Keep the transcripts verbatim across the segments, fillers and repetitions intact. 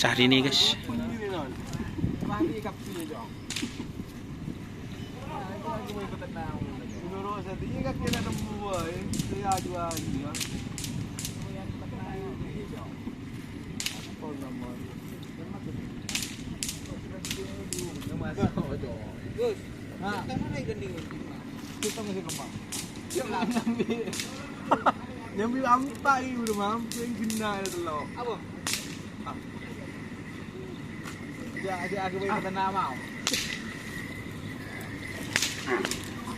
Syahrini, guys. Nyambi ampa' iki, udah mampu yang kena ya, tello'. Apa? Ya, ya, aku mau kena mau.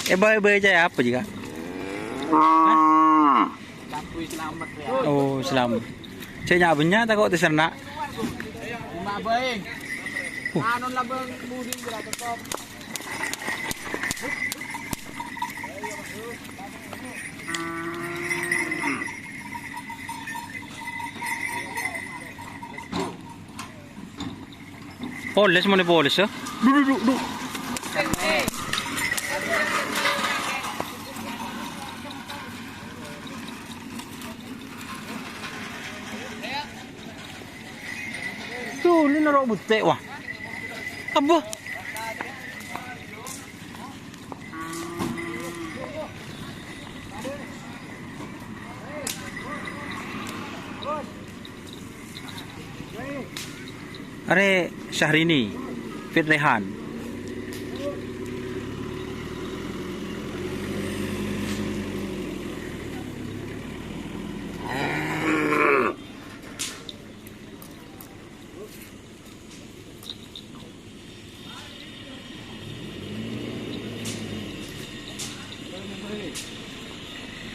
Eh, bae-bae aja ya, apa juga? Hah? Tapi selamat ya. Oh, selamat. Saya nyak banyak tak kok terserna. Cuma bae. Uh. Anu labang budi gerak tetap. Polis, mana polis, ya? Duh, duh, duh, duh. Tuh, ini naruh butek, wah. Apa? Arè Syahrini, Fitrehan.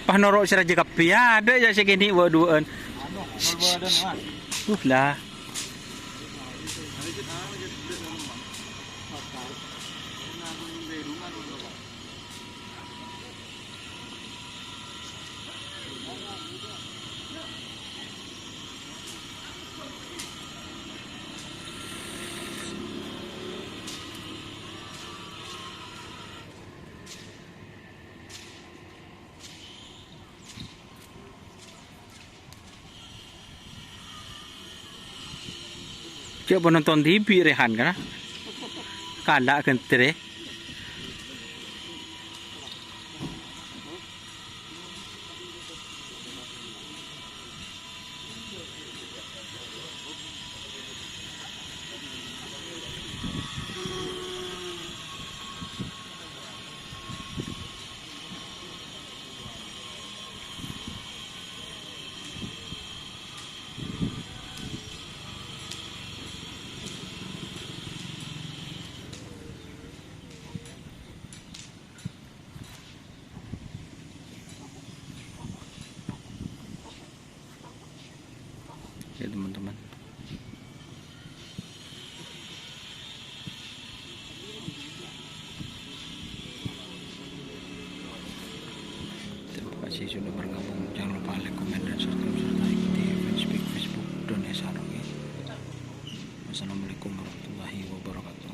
Pas noro' sè rajâ kabbhi, adâ' jâ' sè kènè' wâ-duwâ'ân. Uh, la. Cè' penonton T V Rehan, kan? Kala' ghânterè. Ya, teman-teman. Terima kasih sudah bergabung. Jangan lupa like, komen, dan subscribe, serta ikuti fanspage Facebook Don Esar, oke? Wassalamualaikum warahmatullahi wabarakatuh.